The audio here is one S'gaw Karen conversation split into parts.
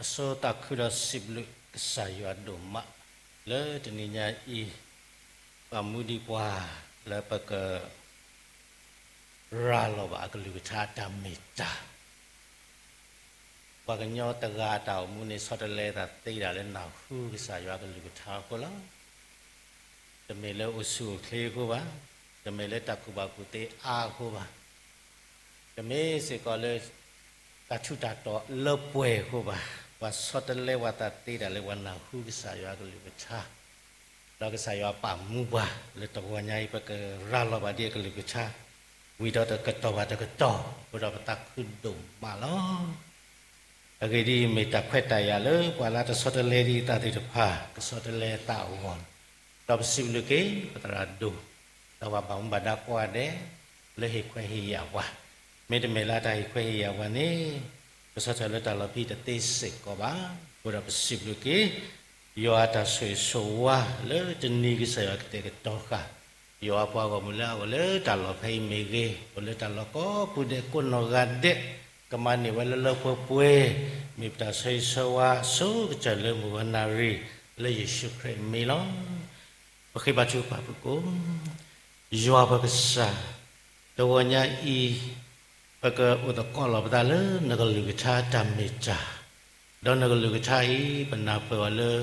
အဆိသးခုဒီးစံးဘျုးကစၢ်ယွၤဒိၣ်မး လၢတနံၤညါအံၤ ပာ်မူဒံးပှၤလၢပက ရၤလီၤဘၣ်အကလုၢ်ကထါအတၢ်မ့ၢ်တၢ်, ပှၤကညီတဂၤအတၢ်အိၣ်မူန့ၣ် ဆီတလဲသးသ့ဒၣ်လၢနၢ်ဟူကစၢ်ယွၤအကလုၢ်ကထါအဃိလီၤ. တမ့ၢ်လၢအိၣ်ဆူၣ်အိၣ်ချ့အဃိဘၣ်, တမ့ၢ်လၢတၢ်ကူၣ်ဘၣ်ကူၣ်သ့အါအဃိဘၣ်, တမ့ၢ်စ့ၢ်ကီးလၢ တၢ်ထူးတၢ်တီၤလၢပှဲၤအဃိဘၣ်, ပှၤဆီတလဲပှၤသးသ့ဒၣ်လၢပှၤနၢ်ဟူကစၢ်ယွၤအကလုၢ်ကထါ ဒီးကစၢ်ယွၤပာ်မူပှၤလၢတဂီၤညါအံၤ ပကရၤလီၤဘၣ်ဒ်အကလုၢ်ကထါ ဝံၤဒီးတကတီၢ်ဘၣ်တကတီၢ် အဃိဒီးပသးခုဒိၣ်မးလီၤ. အဂ့ၢ်ဒ်အံၤ, မ့ၢ်တၢ်ခွဲးတၢ်ယာ်လၢပှၤလၢတဆီတလဲဒံးအသးသ့ၣ်တဖၣ် ကဆီတလဲအသးအဂီၢ်, ဒီးပစံးဘျုးက့ၤပသရၣ်ဒိၣ် ဒီးပှၤဘၣ်မူဘၣ်ဒါကိးဂၤဒဲး လၢဟ့ၣ်ခွဲးဟ့ၣ်ယာ်ပှၤ, မ့တမ့ၢ်လၢအတၢ်ဟ့ၣ်ခွဲးဟ့ၣ်ယာ်ပှၤန့ၣ် ပဆီၣ်ထွဲလၢတၢ်လီၢ်ဖဲတသ့စ့ၢ်ကီးဘၣ်. အဃိဒီးပစံးဘျုးက့ၤ ယွၤအတၢ်ဆိၣ်ဂ့ၤဆိၣ်ဝါလၢတနံၤကစၢ်ယွၤကတဲာ်ကတီၤဃာ် ယွၤပှၤဂီၢ်မုၢ်လၢအအိၣ်လၢတၢ်လီၢ်ဖဲအံၤမ့ၢ်ဂ့ၤ, အိၣ်လၢတၢ်လီၢ်ကိးပူၤဒဲးကိးနီၢ်ဂၤဒဲး, ကမၤန့ၢ်ဝဲလၢလၢပှဲၤပှဲၤ, မ့ၢ်ပတၢ်ဆိၣ်ဂ့ၤဆိၣ်ဝါအဆိကတၢၢ်လၢမုၢ်ဂီၤနၣ်ရံၣ် လၢယ့ၣ်ၡူးခရံာ်အမံၤလီၤ. ပဃ့ဘါထုကဖၣ်ဖုၣ်ကိာ်, ယွၤပကစၢ်, တဂီၤညါအံၤ ပကအိၣ်သကိးလီၤပသးလၢနကလုၢ်ကထါတၢ်မ့ၢ်တၢ်, ဒီးနကလုၢ်ကထါအံၤ ပနၢ်ပၢၢ်အီၤလၢ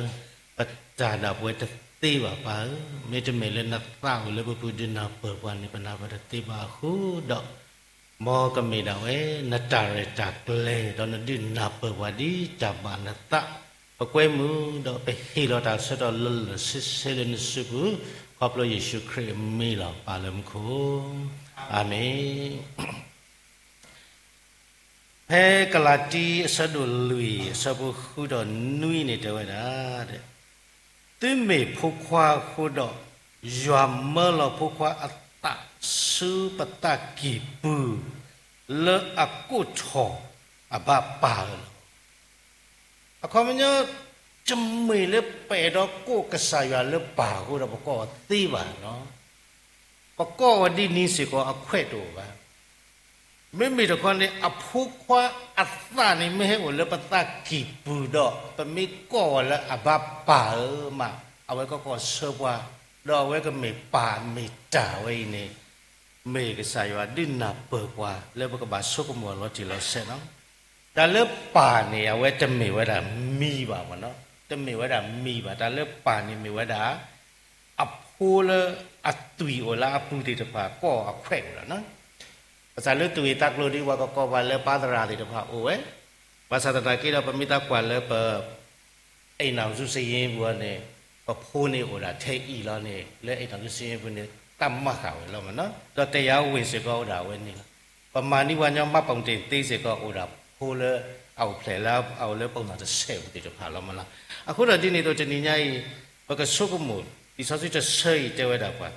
ပတၢ်ဒၣ်ပဝဲတသ့ဘၣ်ပၢ်ဧၢ, မ့တမ့ၢ်လၢနသးအိၣ်လၢပပူၤဒုးနၢ်ပၢၢ်ပှၤန့ၣ် ပနၢ်ပၢၢ်တသ့ဘၣ်အဃိဒီး မ်ကမ့ၢ်ဒၣ်ဝဲ နတၢ်ရဲၣ်တၢ်ကျဲၤ ဒီးနဒုးနၢ်ပၢၢ်ပှၤဒ်တၢ်ဘၣ်နသး, ပကွဲမုာ်ဒီးပဟ့ၣ်လီၤတၢ်ဆၢကတီၢ်လၢလၢဆ့ဆ့လၢနစုပူၤ, ခီဖျိယ့ၣ်ၡူးခရံာ်အမံၤလီၤ ပၢ်လၢမူခိၣ်, အၤမ့ၣ်. ဖဲကလၤတံ အဆၢဒိၣ်လွံၢ် အဆၢဖိဃုဒီးနွံန့ၣ်တဲဝဲဒၣ်, သုမ့ၢ်ဖိခွါအဃိဒီး, ယွၤမၢလီၤဖိခွါအသးဆူပသးကံၢ်ပူၤ, လၢအကိးထီၣ်အဘၣ်ပၢ်လီၤ. အခီပညီ, တမ့ၢ်လၢပအဲၣ်ဒိးကိးကစၢ်ယွၤလၢပၢ်အဃိဒီးပကိးအီၤသ့ဘၣ်. ပကိးအီၤဒ်န့ၣ်စ့ၢ်ကီးအခွဲးတအိၣ်ဘၣ်. မ့မ့ၢ်တခီန့ၣ် အဖိခွါအသးန့ၣ် မ့ၢ်ဟဲအိၣ်လၢပသးကံၢ်ပူၤဒီး ပမ့ၢ်ကိးအီၤလၢအဘၣ်ပၢ်ဧၢမး, အဝဲကကိးဆၢပှၤ, ဒီးအဝဲကမ့ၢ်ပၢ်မ့ၢ်တၢ်ဝဲအံၤန့ၣ်, မ့ၢ်ကစၢ်ယွၤဒုးနၢ်ပၢၢ်ပှၤလၢပကဘၣ်ဆိကမိၣ်လီၤတံၢ်လီၤဆဲးလီၤ. တၢ်လၢပၢ်န့ၣ် အဝဲတမ့ၢ်ဝဲဒၣ်မံၤဘၣ်မ့ၢ်နီၤ, တမ့ၢ်ဝဲဒၣ်မံၤဘၣ်. တၢ်လၢပၢ်န့ၣ်မ့ၢ်ဝဲဒၣ် အဖိလၢအသွံၣ်အိၣ်လၢအပူၤသ့ၣ်တဖၣ် ကိးအခွဲးအိၣ်လီၤ. ဘၣ်ဆၣ်လၢသူၣ်ဂ့ၢ်သးကျိၤဒီး ပှၤကကိးပှၤလၢပၢ်သရၣ်သ့ၣ်တဖၣ်အိၣ်ဝဲ, ဘၣ်ဆၣ်သနာ်က့ဒီး ပမ့ၢ်သးကွၢ်လၢပ အိမ်ထောင်စုစာရင်းပူၤန့ၣ်, ပဖိန့ၣ်အိၣ်ဒၣ်ထဲအံၤလီၤန့ၣ်, လၢ အိမ်ထောင်စုစာရင်းပူၤန့ၣ် တၢ်မၤဃာ်ဝဲလီၤမ့ၢ်နီၤ, ဒီး တရားဝင် စ့ၢ်ကီးအိၣ်ဒၣ်ဝဲန့ၣ်လီၤ. ပမၤန့ၢ်ပှၤကညီမှတ်ပုံတင် သ့စ့ၢ်ကီးအိၣ်ဒၣ်ဖိလၢအအိၣ်ဖျဲၣ်လၢအအိၣ်လၢ ပုံစံ တဆဲးပူၤသ့ၣ်တဖၣ်လီၤမ့ၢ်နီၤ. အဃိဒီးဒ်န့ၣ်အသိးတနံၤညါအံၤ, ပကဆိကမိၣ် လံာ်စီဆှံတဆၢအံၤတဲဝဲဒၣ်ပှၤ,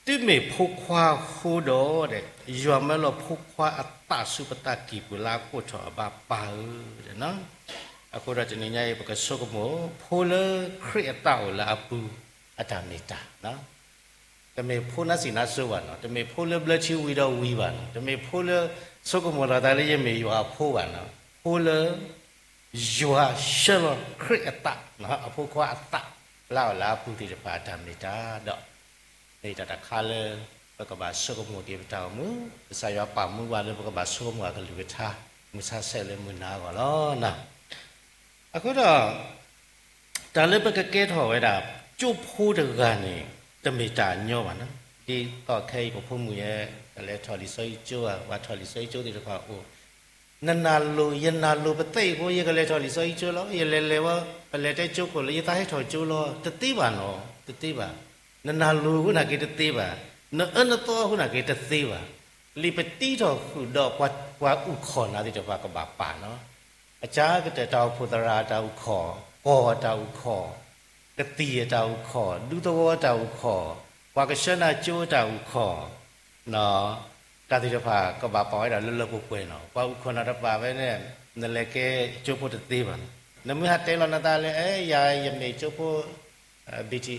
သုမ့ၢ်ဖိခွါအဃိဒီး, ယွၤမၢလီၤဖိခွါအသးဆူပသးကံၢ်ပူၤလၢအကိးထီၣ်အဘၣ်ပၢ်ဧၢ. အဃိဒီးတနံၤညါအံၤ ပကဆိကမိၣ် ဖိလၢခရံာ်အသးအိၣ်လၢအပူၤ အတၢ်မ့ၢ်တၢ် တမ့ၢ်ဖိနါစံးနါစိဘၣ်နီၤ, တမ့ၢ်ဖိလၢဘျၢထံဝံၤဒီးဝံၤဘၣ်နီၤ, တမ့ၢ်ဖိလၢဆိကမိၣ်လီၤသးလၢယမ့ၢ်ယွၤအဖိဘၣ်နီၤ, ဖိလၢ ယွၤဆှၢလီၤခရံာ်အသး, အဖိခွါအသး လၢအအိၣ်လၢအပူၤသ့ၣ်တဖၣ်အတၢ်မ့ၢ်တၢ်ဒီး, မ့ၢ်တၢ်တခါလၢ ပကဘၣ်ဆိကမိၣ်က့ၤပတၢ်အိၣ်မူ, ကစၢ်ယွၤပာ်မူပှၤလၢပကဘၣ်ဆိကမိၣ်အကလုၢ်ကထါ, မုၢ်ဆါဆဲးလၢမုၢ်နၤအဂီၢ်လီၤ. အဃိဒီး တၢ်လၢပကကဲထီၣ်ဝဲဒၣ် ကၠိဖိတဂၤန့ၣ် တမ့ၢ်တၢ်အညီဘၣ်နီၤ. ဒ်သိးခဲအံၤပဖိမုၣ်ယဲ ကလဲၤထီၣ်လံာ်စီဆှံကၠိဧါ, ပှၤထီၣ်လံာ်စီဆှံကၠိသ့ၣ်တဖၣ်အိၣ်, နနၢ်လိၤ ယနၢ်လိၤပသဲအံၤအဃိ ယကလဲၤထီၣ်လံာ်စီဆှံကၠိလီၤ, ယလဲၤလဲၤဝဲ ပလဲၤတဲကၠိခိၣ်လၢယသးဟဲထီၣ်ကၠိလီၤ, တသ့ဘၣ်နီၤ, တသ့ဘၣ်. နနၢ်လိၤအဃိနာ်က့တသ့ဘၣ်, နအၢနသီအဃိနာ်က့တသ့ဘၣ်. လံာ်ပတံထီၣ်ဃုာ်ဒီးပှၤအုၣ်ခီၣ်နၤသ့ၣ်တဖၣ်ကဘၣ်ပာ်နီၤ. အကါကတၢၢ် တၢ်အိၣ်ဖှိၣ်သရၣ်အတၢ်အုၣ်ခီၣ်, ကီၢ်အတၢ်အုၣ်ခီၣ်, ကသံၣ်အတၢ်အုၣ်ခီၣ်, ဒူသဝီအတၢ်အုၣ်ခီၣ်, ပှၤကဆှၢနၤကၠိအတၢ်အုၣ်ခီၣ်, တၢ်သ့ၣ်တဖၣ်ကဘၣ်ပာ်ဝဲဒၣ်လၢလၢပှဲၤပှဲၤနီၤ. ပှၤအုၣ်ခီၣ်နၤတပာ်ဝဲန့ၣ် နလဲၤကဲကၠိဖိတသ့ဘၣ်. နမ့ၢ်ဟးတဲလီၤနသးလၢ အဲ ယၤယမ့ၢ်ကၠိဖိ BTh,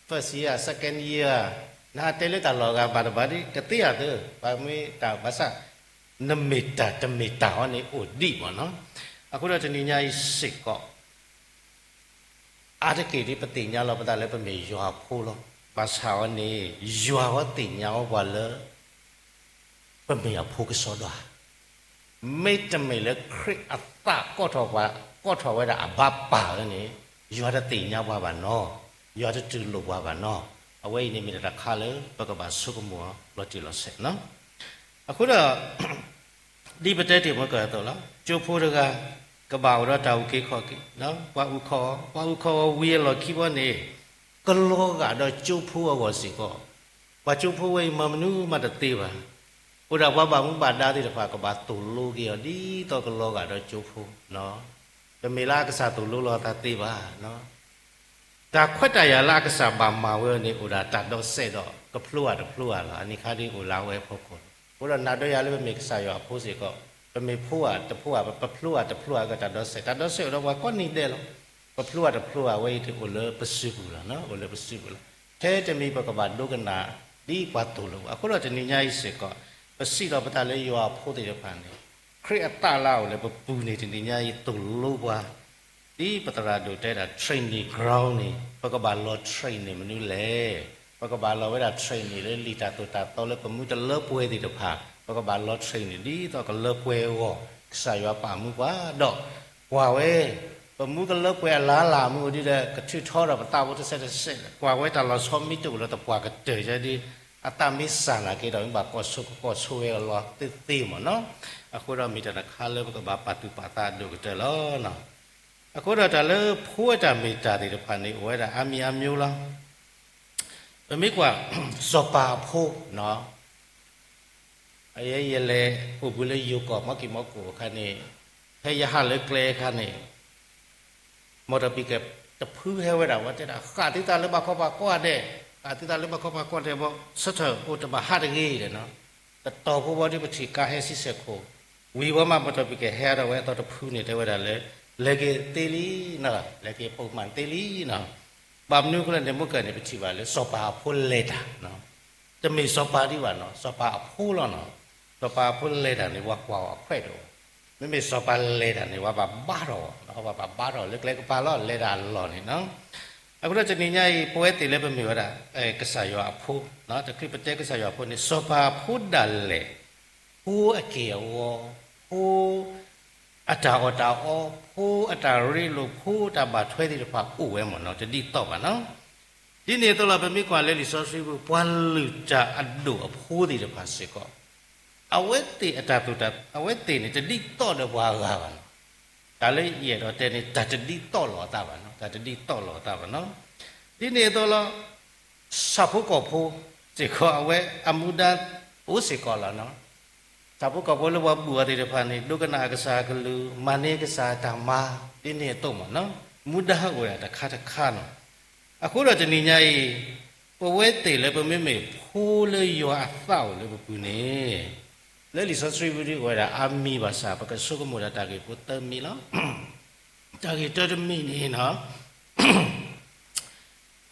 first year, second year, နဟးတဲလၢတၢ်လီၢ်ဂၤဘၣ်တဘၣ်ဒီး တသ့ဧါသ့, ပှၤမ့ၢ်တၢ်ဘၣ်ဆၣ် နမ့ၢ်တၢ်တမ့ၢ်တၢ်အီၤန့ၣ်အိၣ်ဒံးမ့ၢ်နီၤ. အဃိဒီးတနံၤညါအံၤစ့ၢ်ကီး အါတက့ၢ်ဒ်ပသ့ၣ်ညါလီၤပသးလၢပမ့ၢ်ယွၤအဖိလီၤ. ဘၣ်ဆၣ်အီၤန့ၣ် ယွၤဝဲသ့ၣ်ညါဝဲပှၤလၢ ပမ့ၢ်အဖိကစီဒီဧါ. မ့တမ့ၢ်လၢခရံာ်အသးကိးထီၣ်ပှၤ, ကိးထီၣ်ဝဲဒၣ်အဘၣ်ပၢ်ဝဲန့ၣ်, ယွၤတသ့ၣ်ညါပှၤဘၣ်နီၤ, ယွၤတတူၢ်လိာ်ပှၤဘၣ်နီၤ. အဝဲအံၤန့ၣ်မ့ၢ်တၢ်တခါလၢပကဘၣ်ဆိကမိၣ်အီၤလီၤတံၢ်လီၤဆဲးနီၤ. အဃိဒီး ဒ်ပတဲတ့ၢ်မ့ၢ်ကၢၢ်အသိးလီၤ, ကၠိဖိတဂၤ ကဘၣ်အိၣ်ဒီးတၢ်အုၣ်က့ၤခီၣ်က့ၤ, ပှၤအုၣ်ခီၣ်, ပှၤအုၣ်ခီၣ်အီၤဝံၤအလီၢ်ခံဘီန့ၣ်, ကလီၤဂာ်ဒီးကၠိဖိအဂီၢ်စ့ၢ်ကီး, ပှၤကၠိဖိဝဲအံၤမၤမနုၤမးတသ့ဘၣ်. အိၣ်ဒၣ်ပှၤဘၣ်မူဘၣ်ဒါသ့ၣ်တဖၣ်ကဘၣ်သိၣ်လိက့ၤအီၤ ဒ်သိးကလီၤဂာ်ဒီးကၠိဖိ, တမ့ၢ်လၢအကစၢ်သိၣ်လိလီၤအသးသ့ဘၣ်. တၢ်ခွဲးတၢ်ယာ်လၢအကစၢ်ဘၣ်မၤဝဲန့ၣ် အိၣ်ဒၣ်တၢ်ဒီးစဲးဒီး ကဖျိဧါတဖျိဧါလီၤ. အန့ၣ်ခါဒ်အိၣ်လၢအဝဲအဖီခိၣ်လီၤ. အဃိဒီးနၤဒီးယၤလၢပမ့ၢ်ကစၢ်ယွၤအဖိစ့ၢ်ကီး, ပမ့ၢ်ဖျိဧါတဖျိဧါ, ပဖျိဧါတဖျိဧါကတၢ်ဒီးစဲး, တၢ်ဒီးစဲးအိၣ်ဒီးပှၤကိးနံၤဒဲးလီၤ. ပဖျိဧါတဖျိဧါဝဲအံၤ တအိၣ်လၢပစုပူၤလီၤ, အိၣ်လၢပစုပူၤလီၤ. ထဲတမံၤပကဘၣ်ဒိကနၣ် ဒ်ပှၤသိၣ်လိပှၤ. အဃိဒီးတနံၤညါအံၤစ့ၢ်ကီး, ပစံးလီၤပသးလၢယွၤအဖိသ့ၣ်တဖၣ်န့ၣ်, ခရံာ်အသးလၢအအိၣ်လၢပပူၤန့ၣ် တနံၤညါအံၤသိၣ်လိပှၤ ဒ်ပသရၣ်ဒိၣ်တဲဒၣ် training ground န့ၣ် ပကဘၣ်လီၤ training မနုၤလဲၣ်. ပကဘၣ်လီၤဝဲဒၣ် training လၢလံာ်တၢ်သိၣ်တၢ်သီလၢပမူတလၢပှဲၤသ့ၣ်တဖၣ်, ပကဘၣ်လီၤ training ဒ်သိးကလၢပှဲၤအဂီၢ်, ကစၢ်ယွၤပာ်မူပှၤဒီး ကွၢ်ဝဲ ပမူကလၢပှဲၤအလၢ်လၢ်မ့ၢ်အိၣ်ဒ်ဒီး ကထုးထီဒီးပသးဖိတစဲးတစဲး, ကွၢ်ဝဲတၢ်လီၤဆီမ့ၢ်တအိၣ်လၢတပှၢ်ကတၢၢ်ယဲဒ် အသးမ့ၢ်စၢ်နာ်က့ဒီး မ့ၢ်ဘၣ်ကိးဆိကကိးဆိဝဲအလီၢ်သ့သ့မ့ၢ်နီၤ. အဃိဒီးမ့ၢ်တၢ်တခါလၢပကဘၣ်ပာ်သူၣ်ပာ်သးအဒိၣ်ကတၢၢ်လီၤ. အဃိဒီးတၢ်လၢဖိအတၢ်မ့ၢ်တၢ်သ့ၣ်တဖၣ်န့ၣ် အိၣ်ဝဲဒၣ်အါမံၤအါမံၤလီၤ. ပမ့ၢ်ကွၢ် စီၤပၤအဖိ, အယဲယလဲၤအိၣ်ဘှံးလၢယိၤကီၢ်မီၢ်ကံၢ်မီၢ်ကိၣ်အခါန့ၣ်, ဖဲယဟးလၢကျဲအခါန့ၣ် မီၢ်တီၢ်ပံၤကဲတဖုဟဲဝဲဒၣ်ဝဲတဲဒၣ် ဃၣ်သုသးလၢဘၣ်ခီဘၣ်ကွၢ်ဒဲး, ဃၣ်သုသးလၢဘၣ်ခီဘၣ်ကွၢ်ဒဲးဘီ ဆၢထၢၣ်အိၣ်တဘၣ်ဟးတဂ့ၤဒီးနီၤ, တတီၤဖိဘီဒ်ပထံၣ်ကါဟဲဆံဆဲၣ်ခိၣ်, ဝံၤဝဲမးမီၢ်တီၢ်ပံၤကဲဟဲဒီးဝဲအသီတဖုန့ၣ် တဲဝဲဒၣ်လၢ လဲၤက့ၤသ့လံနီၤ, လဲၤက့ၤပိာ်မၢ်သ့လံနီၤ. ဘၣ်မနုၤအဃိလဲၣ်န့ၣ် မ့ၢ်ကၢၢ်န့ၣ် ပထံၣ်ဘၣ်လၢစီၤပၤအဖိလဲၤတၢ် တမ့ၢ်စီၤပၤဒံးဘၣ်နီၤ, စီၤပၤအဖိလီၤနီၤ. စီၤပၤအဖိလဲၤတၢ်န့ၣ် ပှၤကွၢ်အီၤအခွဲးတအိၣ်, မ့မ့ၢ်စီၤပၤလဲၤတၢ်န့ၣ် ပှၤဘၣ်ဘါထီၣ်အီၤ, ပှၤဘၣ်ဘါထီၣ်လၢကျဲကပၤလီၤ, လဲၤတၢ်အလီၢ်န့ၣ်နီၤ. အဃိဒီးတနံၤညါအံၤ ပဝဲသ့ၣ်လၢပမ့ၢ်ဝဲဒၣ် ကစၢ်ယွၤအဖိ, တချုးပတဲကစၢ်ယွၤအဖိန့ၣ် စီၤပၤအဖိဒၣ်လဲာ်, ဖိအက့ၢ်အဂီၤ, ဖိ အတၢ်အီၣ်တၢ်အီ, ဖိအတၢ်ရ့လိာ်, ဖိအတၢ်ဘၣ်ထွဲသ့ၣ်တဖၣ်အိၣ်ဝဲမ့ၢ်နီၤ, တဒ်သိးဘၣ်နီၤ. ဒ်န့ၣ်အသိးလီၤ ပမ့ၢ်ကွၢ်လၢလံာ်စီဆှံပူၤ ပှၤလုၢ်တၢ်အဒိၣ်အဖိသ့ၣ်တဖၣ်စ့ၢ်ကီး, အဝဲသ့ၣ်အတၢ်သိၣ်တၢ်, အဝဲသ့ၣ်န့ၣ် တဒ်သိးဒီးပှၤအဂၤဘၣ်နီၤ. တၢ်လၢယအဲၣ်ဒိးတဲန့ၣ် တၢ်တဒ်သိးလိာ်အသးဘၣ်နီၤ, တၢ်တဒ်သိးလိာ်အသးဘၣ်နီၤ. ဒ်န့ၣ်အသိးလီၤ ဆၣ်ဖိကီၢ်ဖိစ့ၢ်ကီး အဝဲအမူဒါအိၣ်စ့ၢ်ကီးလီၤနီၤ. ဆၣ်ဖိကီၢ်ဖိလၢပှၤဘူၣ်အီၤသ့ၣ်တဖၣ်န့ၣ် ဒိကနၣ်အကစၢ်အကလုၢ်, မၤန့ၢ်ကစၢ်အတၢ်မၤ, ဒ်န့ၣ်အသိးမ့ၢ်နီၤ, မူဒါအိၣ်ဝဲဒၣ်တခါတခါနီၤ. အဃိဒီးတနံၤညါအံၤ ပဝဲသ့ၣ်လၢပမ့မ့ၢ်ဖိလၢယွၤအသးအိၣ်လၢပပူၤန့ၣ်, လၢလံာ်စီဆှံပူၤဒ်အိၣ်ဝဲဒၣ်အါမံၤဘၣ်ဆၣ် ပကဆိကမိၣ်ဒီးတၢ်ဂ့ၢ်ဖိသၢမံၤလီၤ. တၢ်ဂ့ၢ်တၢတမံၤန့ၣ်နီၤ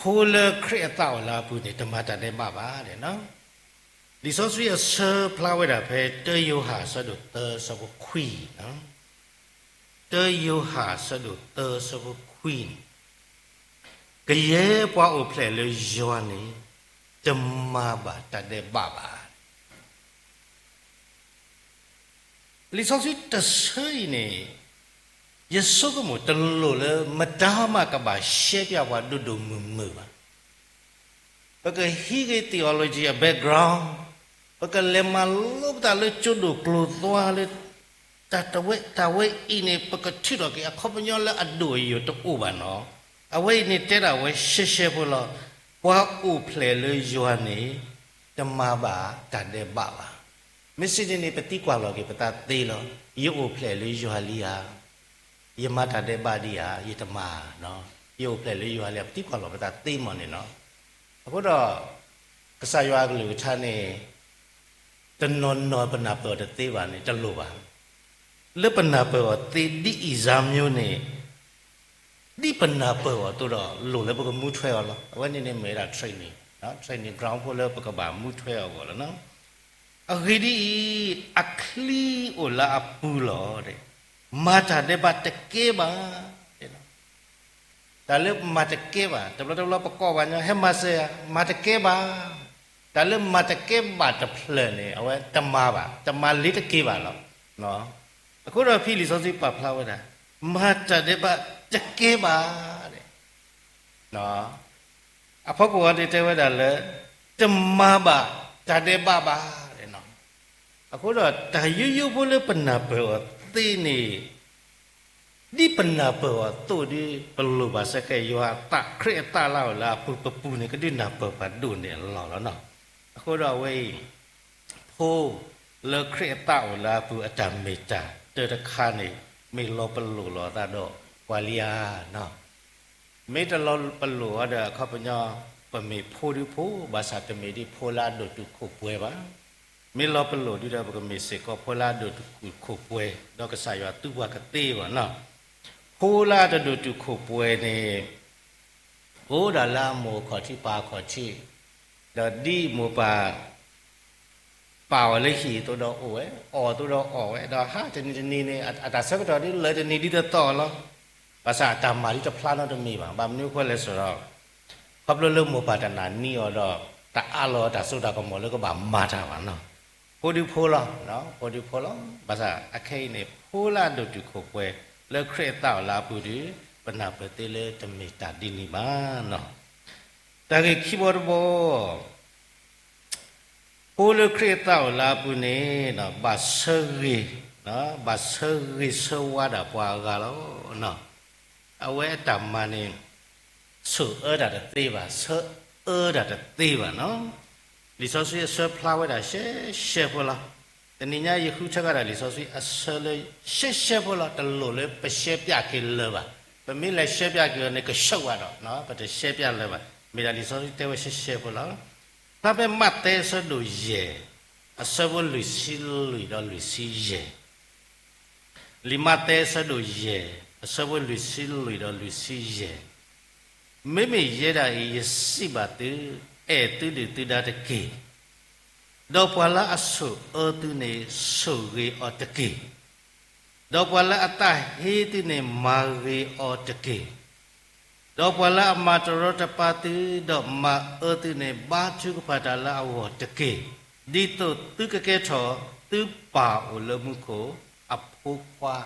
ဖိလၢခရံာ်အသးအိၣ်လၢအပူၤန့ၣ် တမၤတၢ်ဒဲးဘးဘၣ်နီၤ. လံာ်စီဆှံအဆၢဖျါဝဲဒၣ်ဖဲ တၢယိၤဟၣ်အဆၢဒိၣ်သၢအဆၢဖိခွံ, တၢယိၤဟၣ်အဆၢဒိၣ်သၢအဆၢဖိခွံန့ၣ်, ကယဲၢ်ပှၤအိၣ်ဖျဲၣ်လၢယွၤန့ၣ် တမၤဘၣ်တၢ်ဒဲးဘးဘၣ်. လံာ်စီဆှံတဆၢအံၤန့ၣ် ယဆိကမိၣ်တလိၣ်လၢမတၤမးကဘၣ်ရှဲပျးပှၤဒိၣ်ဒိၣ်မုၢ်မုၢ်ဘၣ်. ပကဟံးက့ၤ theology အ background, ပကလဲၤမၤလိပသးလၢကၠိဒိၣ်ကျိၤသွါလၢ တၢ်တဝဲ တၢ်ဝဲအံၤန့ၣ် ပကထုးထီၣ်က့ၤအခီပညီလၢအဒိၣ်အယိာ်တအိၣ်ဘၣ်နီၤ. အဝဲအံၤန့ၣ်တဲဒၣ်ဝဲရှဲရှဲဖိလီၤ. ပှၤအိၣ်ဖျဲၣ်လၢယွၤန့ၣ် တမၤဘၣ်တၢ်ဒဲးဘးဘၣ်. မ့ၢ်စံးန့ၣ်န့ၣ် ပသံကွၢ်လီၤက့ၤပသးသ့လီၤ. ယအိၣ်ဖျဲၣ်လၢယွၤလံဧါ. ယမၤတၢ်ဒဲးဘးဒံးဧါ, ယတမၤနီၤ. ယအိၣ်ဖျဲၣ်လၢယွၤလံဧါ, ပသံကွၢ်လီၤပသးသ့မ့ၢ်န့ၣ်နီၤ. အဃိဒီး ကစၢ်ယွၤအကလုၢ်ကထါန့ၣ် တနီၤနီၤပနၢ်ပၢၢ်အီၤတသ့ဘၣ်န့ၣ် တလိၣ်ဘၣ်. လၢပနၢ်ပၢၢ်အီၤသ့ဒ်အံၤစါမျိုးန့ၣ် ဒ်ပနၢ်ပၢၢ်အီၤအသိးဒီး လိၣ်လၢပကမူထွဲအီၤလီၤ. အဝဲန့ၣ်န့ၣ်မ့ၢ်ဝဲဒၣ် training, training ground ဖိလၢပကဘၣ်မူထွဲအီၤအဂီၢ်လီၤ. အဂ့ၢ်ဒ်အံၤ, အချံအိၣ်လၢအပူၤလီၤ. မၤတၢ်ဒဲးဘးတကဲဘၣ်. တၢ်လၢမၤတကဲဘၣ်, တဘျီတဘျီပကိးပှၤညီ ဟဲမၤစၢၤယၤ, မၤတကဲဘၣ်. တၢ်လၢမၤတကဲဘၣ်တဖျၢၣ်န့ၣ် အဝဲတမၤဘၣ်, တမၤလၢတက့ၤဘၣ်လီၤ. အဃိဒီးဖဲလံာ်စီဆှံပာ်ဖျါဝဲဒၣ် မၤတၢ်ဒဲးဘးတကဲဘၣ် အဖီခိၣ်အံၤန့ၣ်တဲဝဲဒၣ်လၢ တမၤဘၣ်တၢ်ဒဲးဘးဘၣ်. အဃိဒီးတၢ်ယိယိဖိလၢပနၢ်ပၢၢ်အီၤသ့န့ၣ် ဒ်ပနၢ်ပၢၢ်အီၤအသိးဒီး ပလိၣ်ဘၣ်စ့ၢ်ကီး ယွၤအသး ခရံာ်အသးလၢအအိၣ်လၢအပူၤ ပပူၤန့ၣ် ကဒုးနၢ်ပၢၢ်ပှၤဒိၣ်န့ၢ်အလီၢ်လီၤနီၤ. အဃိဒီးအဝဲအံၤ ဖိလၢခရံာ်အသးအိၣ်လၢအပူၤအတၢ်မ့ၢ်တၢ် တၢ်တခါန့ၣ် မ့ၢ်လီၤပလိာ်လိာ်အသးဒီးပှၤလံဧါနီၤ. မ့ၢ်တလီၤပလိာ်အီၤဒီးအခီပညီ ပမ့ၢ်ဖိဒုဖိ ဘၣ်ဆၣ်တမ့ၢ်ဒ်ဖိလၢအဒိၣ်တုာ်ခိၣ်ပှဲၤဘၣ်. မ့ၢ်လီၤပလိာ်ဒုဒီး ပကမ့ၢ်စ့ၢ်ကီးဖိလၢအဒိၣ်တုာ်ခိၣ်ပှဲၤ ဒီးကစၢ်ယွၤသူပှၤကသ့ဘၣ်နီၤ. ဖိလၢအတဒိၣ်တုာ်ခိၣ်ပှဲၤန့ၣ် အိၣ်ဒၣ်လၢအမိၢ်အခီၣ်ထံးပၢ်အခီၣ်ထံး, ဒီးဒ်မိၢ်ပၢ် ပာ်အီၤလၢဟံၣ်အသိးဒီးအိၣ်ဝဲ, အီၣ်အသိးဒီးအီၣ်ဝဲ, ဒီးဟးတနံၤတနံၤန့ၣ် အတၢ်ဆၢကတီၢ်ဒ်လၢတနံၤဒ်တသီၣ်လီၤ. ဘၣ်ဆၣ်အတၢ်မၤဒ်တဖျါနီတမံၤဘၣ်. ဘၣ်မနုၤအဃိလဲၣ်ဆိုတော့ ခီဖျိလၢမိၢ်ပၢ်တနာ်န့ၢ်အီၤဒီး တအးလီၤတၢ်စိတၢ်ကမီၤလၢကဘၣ်မၤတၢ်ဘၣ်နီၤ. ဖိဒုဖိလီၤ, ဖိဒုဖိလီၤ. ဘၣ်ဆၣ်အခဲအံၤန့ၣ် ဖိလၢအဒိၣ်တုာ်ခိၣ်ပှဲၤ လၢခရံာ်အသးအိၣ်လၢအပူၤဒီး ပနၢ်ပၢၢ်သ့လၢတမ့ၢ်တၢ်ဒ်န့ၣ်ဘၣ်နီၤ. တၢ်ဂ့ၢ်ခံဘီတဘီ ဖိလၢခရံာ်အသးအိၣ်လၢအပူၤန့ၣ် ဘၣ်ဆၢဂ့ၤ, ဘၣ်ဆၢဂ့ၤဆၢဝါဒၣ်ပှၤအဂၤလီၤ. အဝဲအတၢ်မၤန့ၣ် ဆိၣ်အၢတၢ်တသ့ဘၣ်, ဆၢအၢတၢ်တသ့ဘၣ်နီၤ. လံာ်စီဆှံအဆၢဖျါဝဲဒၣ်ရှဲရှဲဖိလီၤ. တနံၤညါယဃုထၢဃာ်ဒီးလံာ်စီဆှံအဆၢလၢ ရှဲရှဲဖိလီၤ. တလိၣ်လၢပရှဲပၠးက့ၤလၢၤဘၣ်. ပမ့ၢ်လဲၤရှဲပၠးက့ၤအီၤန့ၣ် ကဆှီဘၣ်ဒီး ပတရှဲပၠးလၢၤဘၣ်. မ့ၢ်ဒၣ်လံာ်စီဆှံတဲဝဲရှဲရှဲဖိလီၤ. ဖျါဖဲမးသဲအဆၢဒိၣ်ယဲၢ် အဆၢဖိလွံၢ်ဆံလွံၢ်ဒီးလွံၢ်ဆံယဲၢ်, လံာ်မးသဲအဆၢဒိၣ်ယဲၢ် အဆၢဖိလွံၢ်ဆံလွံၢ်ဒီးလွံၢ်ဆံယဲၢ်, မ့မ့ၢ်ယဲဒၣ်အံၤ ယစံးဘၣ်သု, အဲၣ်သုဒုၣ်သုဒါတက့ၢ်. ဒီးပှၤလၢအဆိၣ်အၢသုန့ၣ် ဆိၣ်ဂ့ၤအီၤတက့ၢ်. ဒီးပှၤလၢအသးဟ့သုန့ၣ် မၤဂ့ၤအီၤတက့ၢ်. ဒီးပှၤလၢအမၤတရီတပါသု ဒီးမၤအၢသုန့ၣ် ဘါထုကဖၣ်တၢ်လၢအဂီၢ်တက့ၢ်. ဒ်သိးသုကကဲထီၣ် သုပၢ်အိၣ်လၢမူခိၣ်အဖိခွါ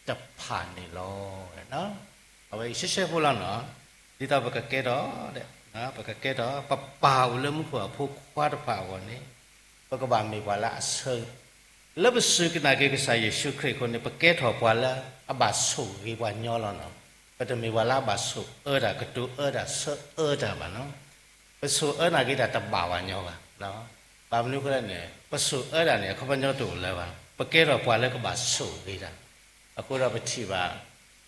တဖၣ်န့ၣ်လီၤ. အဝဲအံၤရှဲရှဲဖိလီၤနီၤ. ဒ်သိးပကကဲထီၣ်, ပကကဲထီၣ် ပပၢ်အိၣ်လၢမူခိၣ်အဖိခွါတဖၣ်အဂီၢ်န့ၣ် ပကဘၣ်မ့ၢ်ပှၤလၢအဆၢ လၢပစူၢ်က့ၤနာ်က့ၤကစၢ်ယ့ၣ်ၡူးခရံာ်အဃိန့ၣ် ပကဲထီၣ်ပှၤလၢအဘၣ်ဆိၣ်ဂ့ၤပှၤညီလီၤနီၤ. ပတမ့ၢ်ပှၤလၢအဘၣ်ဆိၣ်အၢတၢ် ကတိၤအၢတၢ် ဆၢအၢတၢ်ဘၣ်နီၤ. ပဆိၣ်အၢနာ်က့ၤတၢ်တဘၣ်ပှၤညီဘၣ်. ဘၣ်မနုၤအဃိလဲၣ်န့ၣ် ပဆိၣ်အၢတၢ်န့ၣ် အခီပညီတအိၣ်လၢၤဘၣ်. ပကဲထီၣ်ပှၤလၢကဘၣ်ဆိၣ်ဂ့ၤတၢ် အဃိဒီးပထံၣ်ဘၣ်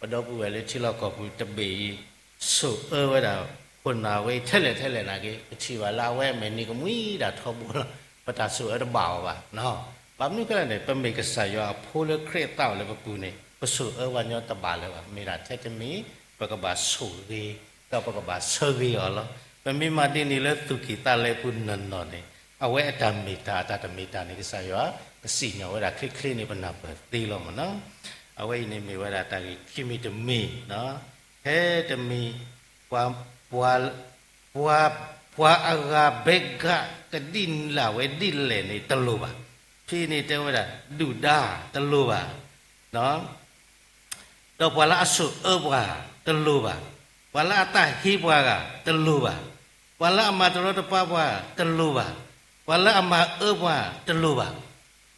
ပဒီပုၢ်ဝဲၢ်လၢထံလီၢ်ကီၢ်ပူၤတဘ့ၣ်အံၤ ဆိၣ်အၢဝဲဒၣ်ခိၣ်နၢ်ဝဲအံၤထဲလဲၣ်ထဲလဲၣ်နာ်က့ၤ ပထံၣ်ဘၣ်လၢအဝဲအမဲာ်န့ၣ်ကမှံဒၣ်ထီဘိလီၤ. ပတၢ်ဆိၣ်အၢတဘၣ်အီၤဘၣ်. ဘၣ်မနုၤအဃိလဲၣ်န့ၣ် ပမ့ၢ်ကစၢ်ယွၤအဖိလၢခရံာ်အသးအိၣ်လၢပပူၤန့ၣ် ပဆိၣ်အၢပှၤညီတဘၣ်လၢၤဘၣ်. မ့ၢ်ဒၣ်ထဲတမံၤ ပကဘၣ်ဆိၣ်ဂ့ၤ ဒီးပကဘၣ်ဆၢဂ့ၤအီၤလီၤ. ပမ့ၢ်မၤဒ်န့ၣ်လၢသူၣ်ကံၢ်သးလဲပူၤနီၢ်နီၢ်န့ၣ် အဝဲအတၢ်မ့ၢ်တၢ် အတၢ်တမ့ၢ်တၢ်န့ၣ် ကစၢ်ယွၤကစံၣ်ညီၣ်ဝဲဒၣ်ချ့ချ့န့ၣ် ပနၢ်ပၢၢ်သ့လီၤမ့ၢ်နီၤ. အဝဲအံၤန့ၣ်မ့ၢ်ဝဲဒၣ်တၢ်ဂ့ၢ်ခံမံၤတမံၤ, ထဲတမံၤ ပှၤ ပှၤ ပှၤအဂၤဘဲဂၤကဒ်လၢ်ဝဲဒ်လဲၣ်န့ၣ်တလိၣ်ဘၣ်. ဖဲန့ၣ်တဲဝဲဒၣ် ဒုၣ်ဒါတလိၣ်ဘၣ်, ဒီးပှၤလၢအဆိၣ်အၢပှၤတလိၣ်ဘၣ်, ပှၤလၢအသးဟ့ပှၤဂၤတလိၣ်ဘၣ်, ပှၤလၢအမၤတရီတပါပှၤတလိၣ်ဘၣ်, ပှၤလၢအမၤအၢပှၤတလိၣ်ဘၣ်,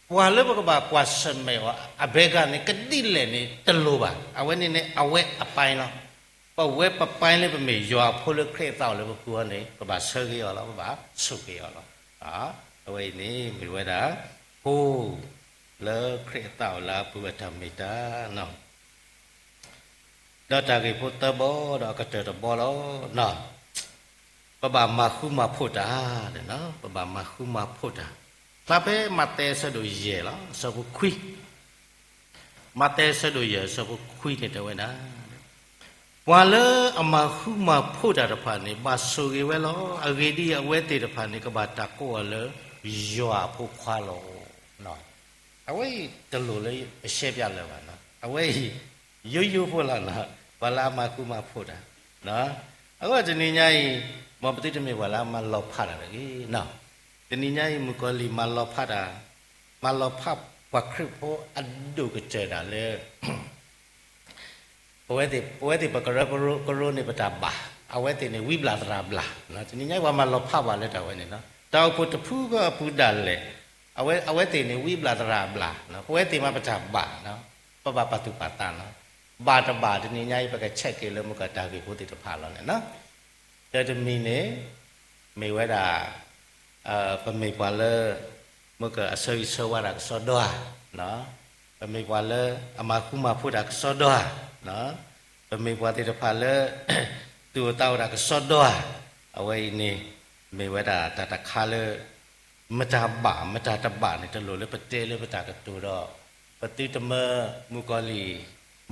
ပှၤလၢပကဘၣ်ကွၢ်ဆၢၣ်မဲာ်အီၤအဘဲဂၤန့ၣ် ကဒ်လဲၣ်န့ၣ်တလိၣ်ဘၣ်. အဝဲန့ၣ်န့ၣ် အဝဲအပိုင်းလီၤ. ပဝဲပပိုင်းလၢပမ့ၢ်ယွၤအဖိလၢခရံာ်အသးအိၣ်လၢပပူၤအံၤန့ၣ် ပဘၣ်ဆၢဂ့ၤအီၤလီၤ, ပဘၣ်ဆိၣ်ဂ့ၤအီၤလီၤ. အဝဲအံၤန့ၣ်မ့ၢ်ဝဲဒၣ် ဖိ လၢခရံာ်အသးအိၣ်လၢအပူၤအတၢ်မ့ၢ်တၢ်နီၤ. ဒီးတၢ်ဂ့ၢ်ဖိသၢဘီဒီးအကတၢၢ်တဘီလီၤ. ပဘၣ်မၤဃူမၤဖိးတၢ်, ပဘၣ်မၤဃူမၤဖိးတၢ်. ဖျါဖဲမးသဲအဆၢဒိၣ်ယဲၢ်လီၤ, အဆၢဖိခွံ မးသဲအဆၢဒိၣ်ယဲၢ်အဆၢဖိခွံန့ၣ်တဲဝဲဒၣ်, ပှၤလၢအမၤဃူမၤဖိးတၢ်တဖၣ်န့ၣ် ဘၣ်ဆိၣ်ဂ့ၤဝဲလီၤ. အဂ့ၢ်ဒ်အံၤ, အဝဲသ့ၣ်တဖၣ်န့ၣ် ကဘၣ်တၢ်ကိးအီၤလၢယွၤအဖိခွါလီၤ. အဝဲအံၤတလိၣ်လၢပရှဲပၠးလၢၤဘၣ်. အဝဲအံၤ ယိယိဖိလီၤနီၤ, ပှၤလၢအမၤဃူမၤဖိးတၢ်. အဃိတနံၤညါအံၤ မ်ပသုတမ့ၢ်ပှၤလၢအမၤလီၤဖးတၢ်တဂ့ၤနီၤ. တနံၤညါအံၤ မုၣ်ကီၤလံၢ်မၤလီၤဖးတၢ်, မၤလီၤဖးပှၤခရံာ်ဖိအဒိၣ်ကတၢၢ်ဒၣ်လၢ ပဝဲသ့ၣ် ပဝဲသ့ၣ်ပကရၢကရိန့ၣ်ပတၢ်ဘၣ်, အဝဲသ့ၣ်န့ၣ်ဝံဘျၣ်သရၣ်ဘျၣ်. တနံၤညါအံၤပှၤမၤလီၤဖးပှၤလၢတၢ်ဝဲန့ၣ်နီၤ, တၢ်အိၣ်ဖှိၣ်တဖုဃီအပူၤဒၣ်လဲာ်, အဝဲ အဝဲသ့ၣ်န့ၣ်ဝံဘျၣ်သရၣ်ဘျၣ်, ပဝဲသ့ၣ်မးပတၢ်ဘၣ်, ပဘၣ်ပာ်သူၣ်ပာ်သးနီၤ. ဘၣ်တဘၣ်တနံၤညါအံၤ ပကဆဲးက့ၤလၢမုၢ်ကီၤတၢ်ဂ့ၢ်ဖိသ့ၣ်တဖၣ်လီၤန့ၣ်နီၤ. တၢ်တမံၤန့ၣ် မ့ၢ်ဝဲဒၣ် ပမ့ၢ်ပှၤလၢ မုၢ်ကီၤအဆၢဂ့ၤဆၢဝါတၢ်ကစီဒီဧါ, ပမ့ၢ်ပှၤလၢအမၤဃူမၤဖိးတၢ်ကစီဒီဧါ, ပမ့ၢ်ပှၤသ့ၣ်တဖၣ်လၢ သူၣ်အိၣ်သးအိၣ်တၢ်ကစီဒီဧါ, အဝဲအံၤန့ၣ် မ့ၢ်ဝဲဒၣ်တၢ်တခါလၢ မတၤဘၣ်မတၤတဘၣ်န့ၣ် တလိၣ်လၢပတဲလၢပတၢ်ကတိၤဒီး ပသုတမၢမုၣ်ကီၤလံၢ်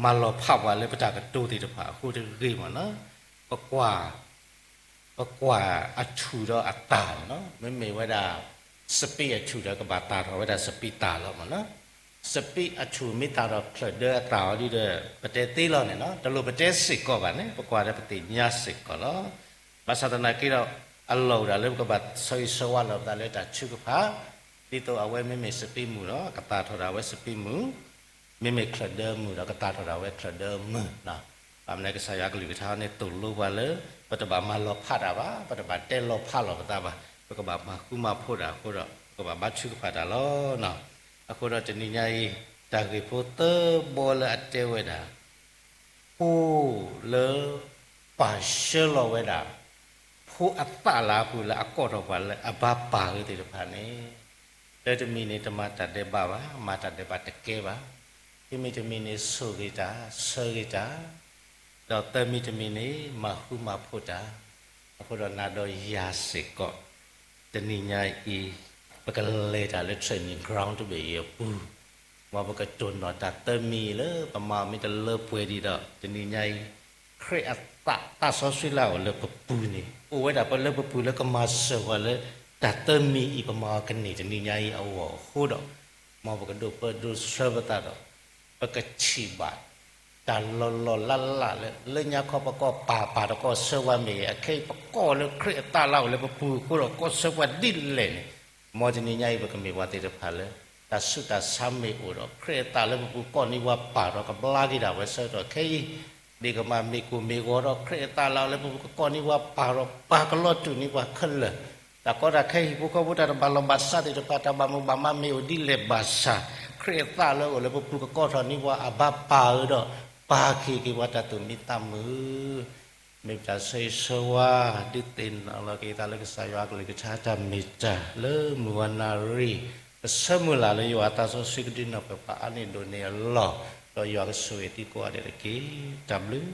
မၤလီၤဖးပှၤလၢပတၢ်ကတိၤသ့ၣ်တဖၣ်အဃိတဂ့ၤမ့ၢ်နီၤ. ပကွၢ် ပကွၢ်အထူၣ်ဒီးအသၣ်မ့ၢ်နီၤ, မ့မ့ၢ်ဝဲဒၣ် စပံးအထူၣ်ဒီးကဘၣ်သၣ်ထီၣ်ဝဲဒၣ်စပံးသၣ်လီၤမ့ၢ်နီၤ. စပံးအထူၣ်မ့ၢ်သၣ်ထီၣ်ချၢၣ်ဒၢအသၣ်အီၤဒ်ဒီး ပတဲသ့လီၤန့ၣ်နီၤ, တလိၣ်ပတဲစ့ၢ်ကီးဘၣ်န့ၣ် ပကွၢ်ဒီးပသ့ၣ်ညါစ့ၢ်ကီးလီၤ. ဘၣ်ဆၣ်သနာ်က့ဒီး အလီၢ်အိၣ်ဒၣ်လၢပကဘၣ်ဆၢဂ့ၤဆၢဝါလီၤပသးလၢတၢ်ထုကဖၣ်, ဒ်သိးအဝဲမ့မ့ၢ်စပံးမုၢ်ဒီး ကသၣ်ထီၣ်ဒၣ်ဝဲစပံးမုၢ်, မ့မ့ၢ်ချၢၣ်ဒၢမုၢ်ဒီး ကသၣ်ထီၣ်ဒၣ်ဝဲချၢၣ်ဒၢမုၢ်. ဘၣ်မနုၤကစၢ်ယွၤအကလုၢ်ကထါန့ၣ်သိၣ်လိပှၤလၢ ပတဘၣ်မၤလီၤဖးတၢ်ဘၣ်, ပတဘၣ်တဲလီၤဖးလီၤပသးဘၣ်, ပကဘၣ်မၤဃူမၤဖိးတၢ်အဃိဒီး ပကဘၣ်ဘါထုကဖၣ်တၢ်လီၤ. အဃိဒီးတနံၤညါအံၤ တၢ်ဂ့ၢ်ဖိသၢဘီလၢအတဲဝဲဒၣ် ဖိလၢ ပၢ်ဆှၢလီၤဝဲဒၣ် ဖိအသၣ်လၢအပူၤလၢအကိးထီၣ်ပှၤလၢအဘါပၢ်ဂ့ၤသ့ၣ်တဖၣ်န့ၣ်, တၢ်တမံၤန့ၣ် တမၤတၢ်ဒဲးဘးဘၣ်, မၤတၢ်ဒဲးဘးတကဲဘၣ်. ခံမံၤတမံၤန့ၣ် ဆိၣ်ဂ့ၤတၢ်, ဆၢဂ့ၤတၢ်, ဒီးသၢမံၤတမံၤန့ၣ် မၤဃူမၤဖိးတၢ်. အဃိဒီးနၤဒီးယၤစ့ၢ်ကီး တနံၤညါအံၤ ပကလဲၤတၢ်လၢ training ground တဘ့ၣ်အံၤအပူၤ, မ်ပကတိၢ်နီၣ်တၢ်သၢမံၤလၢပမၤအီၤမ့ၢ်တလၢပှဲၤဒံးဒီး တနံၤညါအံၤ ခရံာ်အသးသးစီဆှံလၢအအိၣ်လၢပပူၤန့ၣ် အိၣ်ဝဲဒၣ်ပလၢပပူၤလၢကမၤစၢၤပှၤလၢ တၢ်သၢမံၤအံၤပမၤအီၤကန့ၢ်တနံၤညါအံၤအဂီၢ်အဃိဒီး မ်ပကဒိးပၢဒိးဆှၢပသးဒီး ပကထံၣ်ဘၣ် တၢ်လီၤလီၤလးလးလၢ လၢညါခီပကီၢ်ပၢ်ပၢ်တကီၢ်ဆၢဝဲမ့ၢ်ဂ့ၤ, အခဲအံၤပကီၢ်လၢခရံာ်အသးလၢအအိၣ်လၢပပူၤအဃိဒီး ကီၢ်ဆၢပှၤဒ်လဲၣ်န့ၣ်, မ်တနံၤညါအံၤ ပကမ့ၢ်ပှၤသ့ၣ်တဖၣ်လၢ တၢ်ဆူးတၢ်ဆါမ့ၢ်အိၣ်ဒီး ခရံာ်အသးလၢပပူၤကီၢ်န့ၢ်ပှၤပၢ်ဒီး ကဘျါက့ၤဒၣ်ဝဲဆၢကတီၢ်ခဲအံၤ, ဒ်ကမၤမ့ၢ်ကိၢ်မ့ၢ်ဂီၤဒီး ခရံာ်အသးလၢအအိၣ်လၢပပူၤကကီၢ်န့ၢ်ပှၤပၢ်ဒီး ပၢ်ကလီၤတူာ်န့ၢ်ပှၤခဲလၢာ် တၢ်ကီတၢ်ခဲဟံၣ်ဖိဃီဖိ တၢ်တဘၣ်လီၢ်ဘၣ်စးသ့ၣ်တဖၣ် တၢ်ဘၣ်မိၣ်ဘၣ်မးမ့ၢ်အိၣ်ဒ်လဲၣ်ဘၣ်ဆၣ်, ခရံာ်အသးလၢအအိၣ်လၢပပူၤကကီၢ်ထီၣ်န့ၢ်ပှၤအဘါပၢ်ဧၢဒီး ပၢ်ကဟ့ၣ်က့ၤပှၤတၢ်သူၣ်မံသးမုာ်, မ့ၢ်ပတၢ်ဆၢဂ့ၤဆၢဝါ ဒုးသ့ၣ်နီၣ်လီၤက့ၤသးလၢကစၢ်ယွၤအကလုၢ်ကထါတၢ်မ့ၢ်တၢ် လၢမုၢ်ဝါနၣ်ရံၣ် ကဆၢမုၢ်လၢ်လၢယွၤအသးစီဆှံကဒုးနီၣ်ပၢၢ်ပှၤအါန့ၢ်ဒိၣ်န့ၢ်အလီၢ်, ဒီးယွၤကဆိၣ်ဂ့ၤသုကိးဂၤဒဲးတက့ၢ်. တၢ်ဘျုး